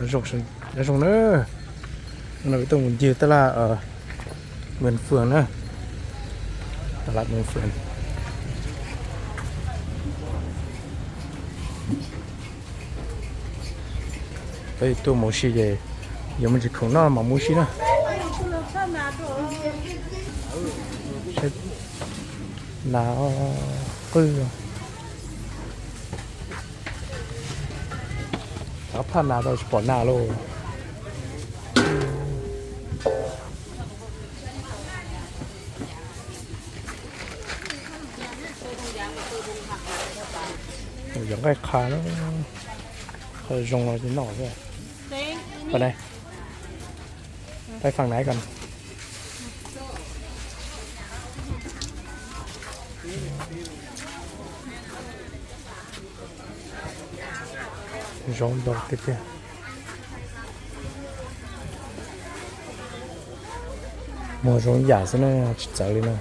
Nyob zoo na, no peb tuaj mus ncig taj laj Mường Phường na, taj laj Mường Phường. Peb tuaj mus si ces yuav me ntsis khoom noj mam mus si na. Nas qwj, rov phaj nas rau tsis pom nas lauj. Yog nqaij qha na, qhov zoo no ces noj xwb. Pais, pais fam naiv ko. Zoo ntau tiag tiag. Muag zoo yam xwb na, tsis txawv li na.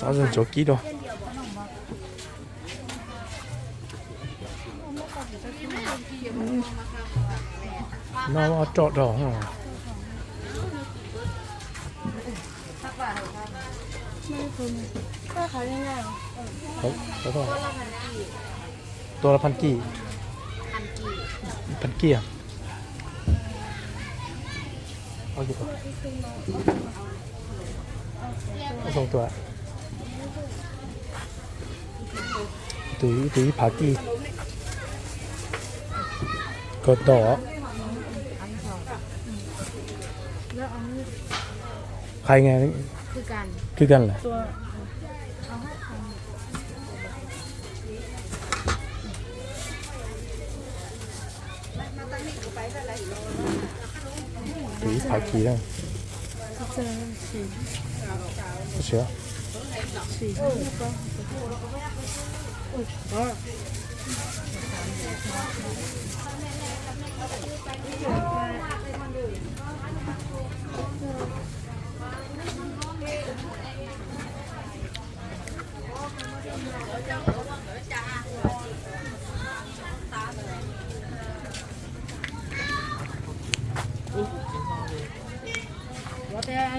Ob tug ntsuav kib rau. Noj roj rau. Tua phaj kij, phaj kij. Tus ib phav kij, koj tos. Qhai, kwj kag lawm. Tus ib phav kij na.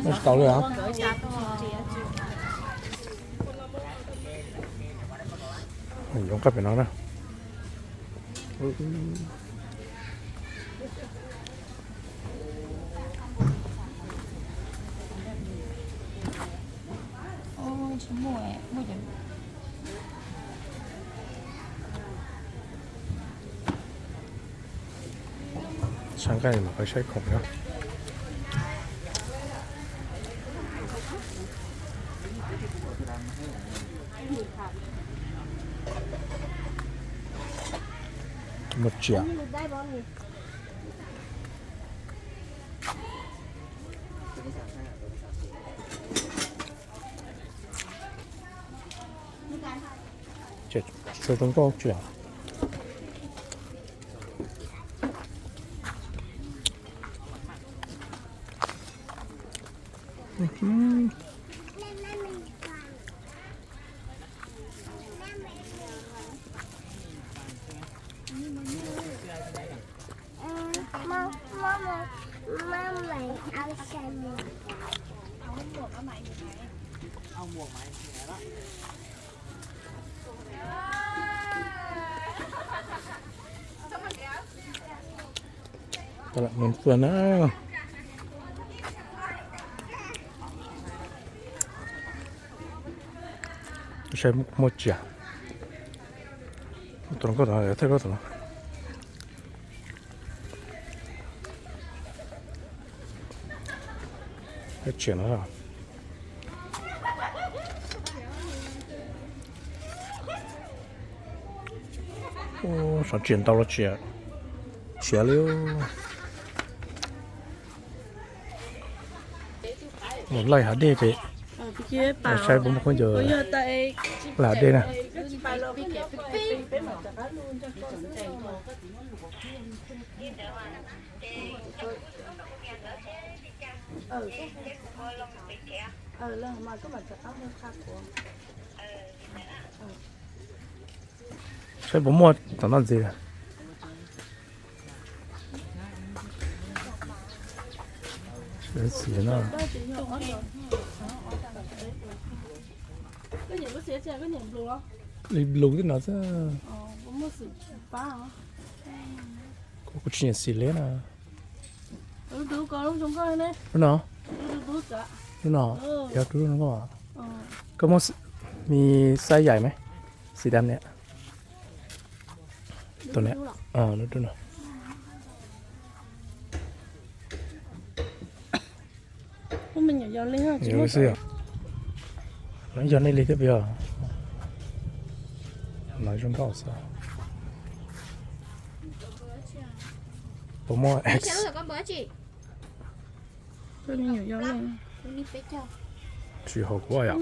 Tsis tau li. Yuav nqaij pem no na. Saib nqaij mam pais saib khoom na. Muaj tsiaj. Tshuav zoo nkauj tsiaj. Tab lam Mường Phường na. Saib muaj tsiaj. Tus hluas nkauj tom no, thawj hluas nkauj tom no. Tsiaj no. Xyov tsiaj ntau los tsiaj tshiav li. Mus laij hav dej pem, saib puas muaj khaub ncaws laij hav dej na. Pais los peb, peb, peb mam rov qab los nrog koj xwb. Los mas koj mam rov qab mus qha kuv. Saib puas muaj tom no ntxiv. Xim no. Li blue twb no xwb. Kuv tsis nyiam xim li na. Lub no, lub no, yog lub no. Koj muaj mi xab yaim me, xim dam niam. Tus niam, lub no. Xwb yog, yog nej li thiab puas yog? Lawv zoo nkauj xwb. Puas muaj X? Tsis hauv kuv yom.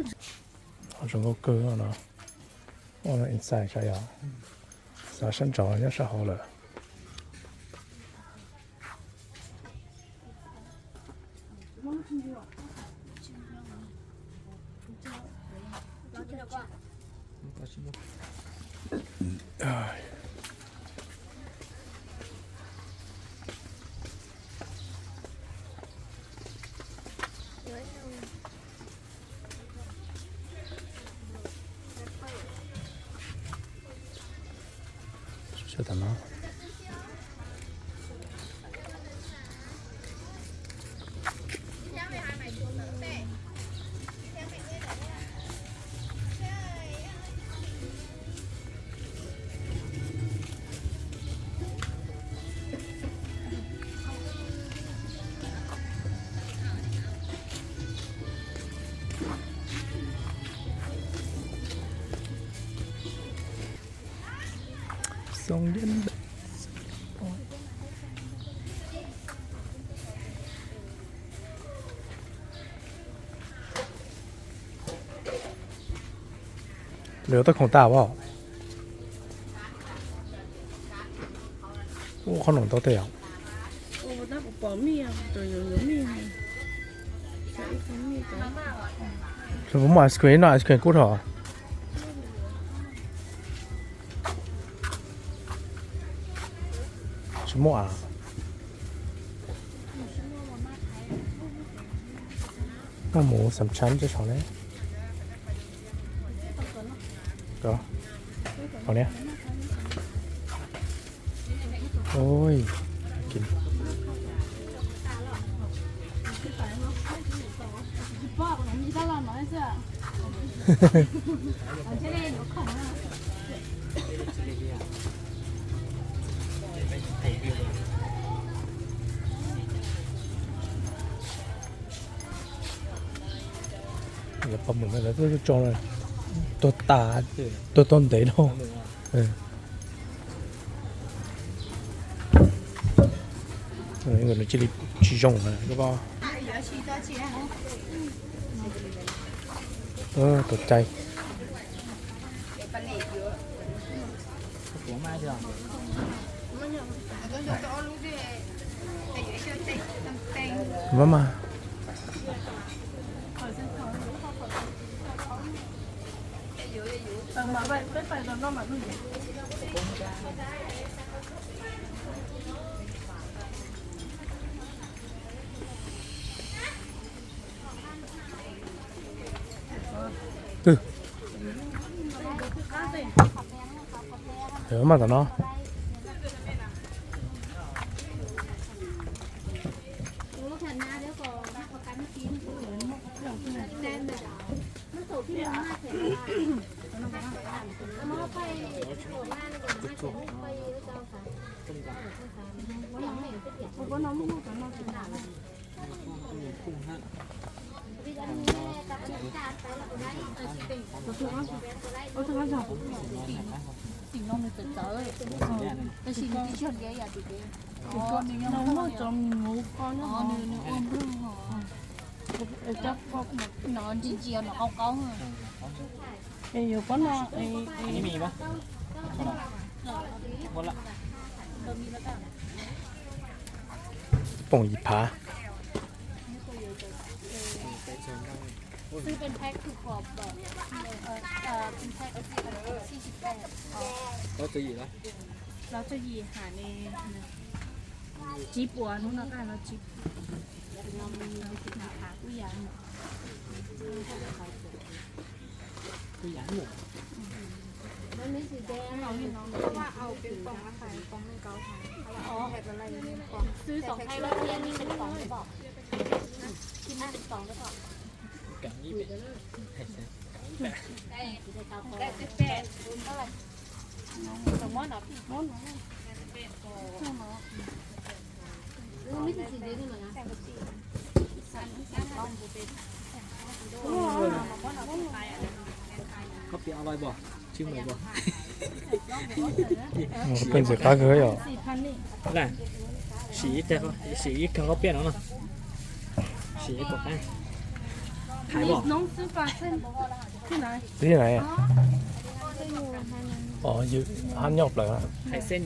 Zoo nkauj kawg no. Inside saib yom. Xav sab nraud nyob sab hauv lawm. Sawv tam no. Xoo Diab. Lawv ua tau khoom tas as. Ua qhob noom tau tej os. Puas muaj ice cream no, ice cream kub dhau. Tsis muaj as. Muaj mus xam tshab teb saum ne. Hauv niam. Ui, Lawv pom mus no lawv twb tso tuag tas, tuag tau ntev no. Nws cia li tsis zoo. Tus cai. Mama. Twg? Maj tom no. Xim no nws txawv txawv, tab sis nws tsis yog liab yam tim kev. Nws ua nplooj ho, no ntsia ntsia no qaub qaub. Es yuav pob no, pob yim phav. Peb ntxim qab kawg yom. Sim ib kawg khaub piaj no no. Sim ib kawg qab. Hais bom. Twb yog na. Hab nyob plaws. Tab sis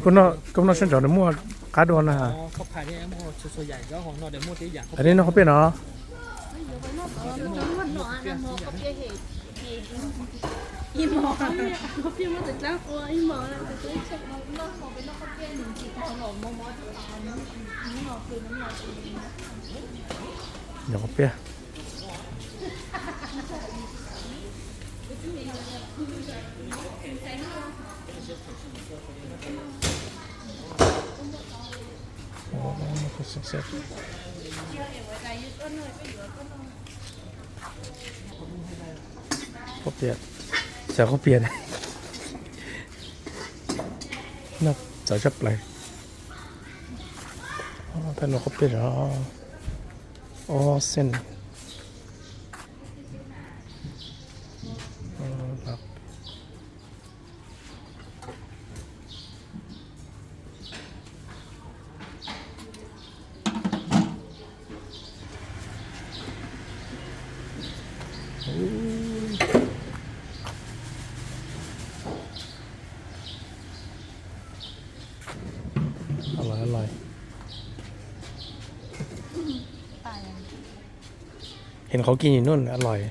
koj noj sab ntsov nws muaj qab dua na. Nej noj khaub piaj no. Noj khaub piaj. Khaub piaj, xav khaub piaj, noj txawv tshaj plaws. Thaj no khaub piaj zog, ob xees. Ua li, ua li. Hes qhov kis nws ua li.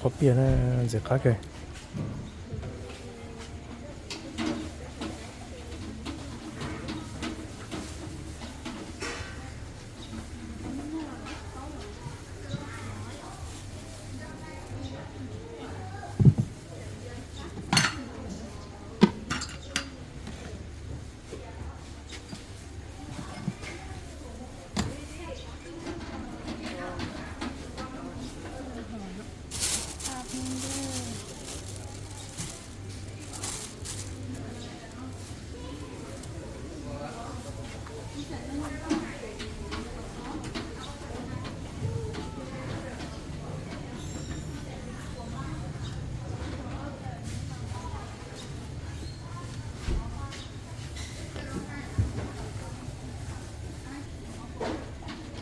Khaub piaj na, ntxim qab kawg.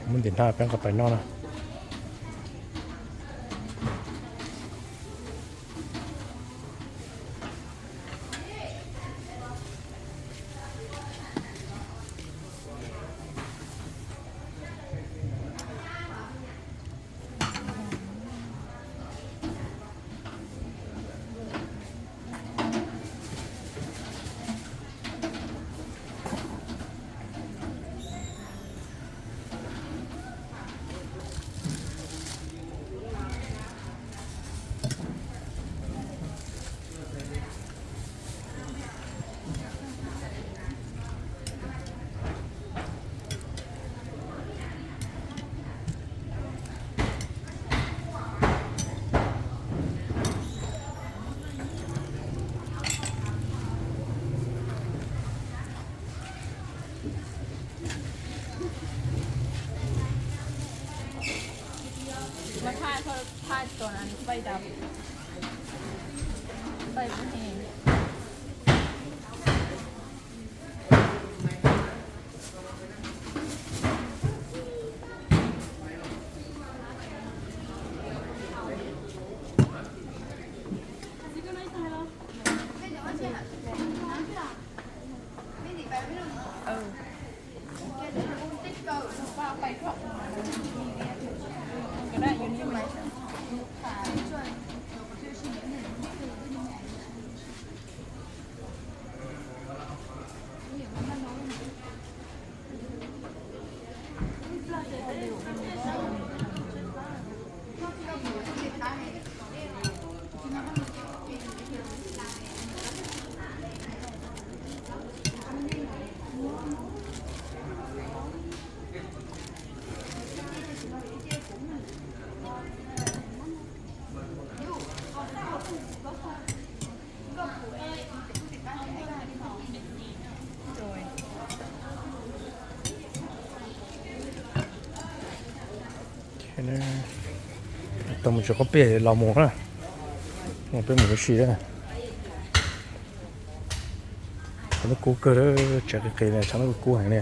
Muab ntim hnab peb nqa pais noj na. Tau mus tsis qhov peb los mus na, peb mus ua si na. Tshav ntuj kub kawg, tsev qis qis, tshav ntuj kub heev li.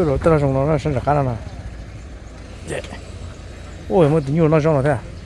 Los tej no zoo no na, sab nram qab no no. Ua muaj tus nyuj noj zaub no thiab.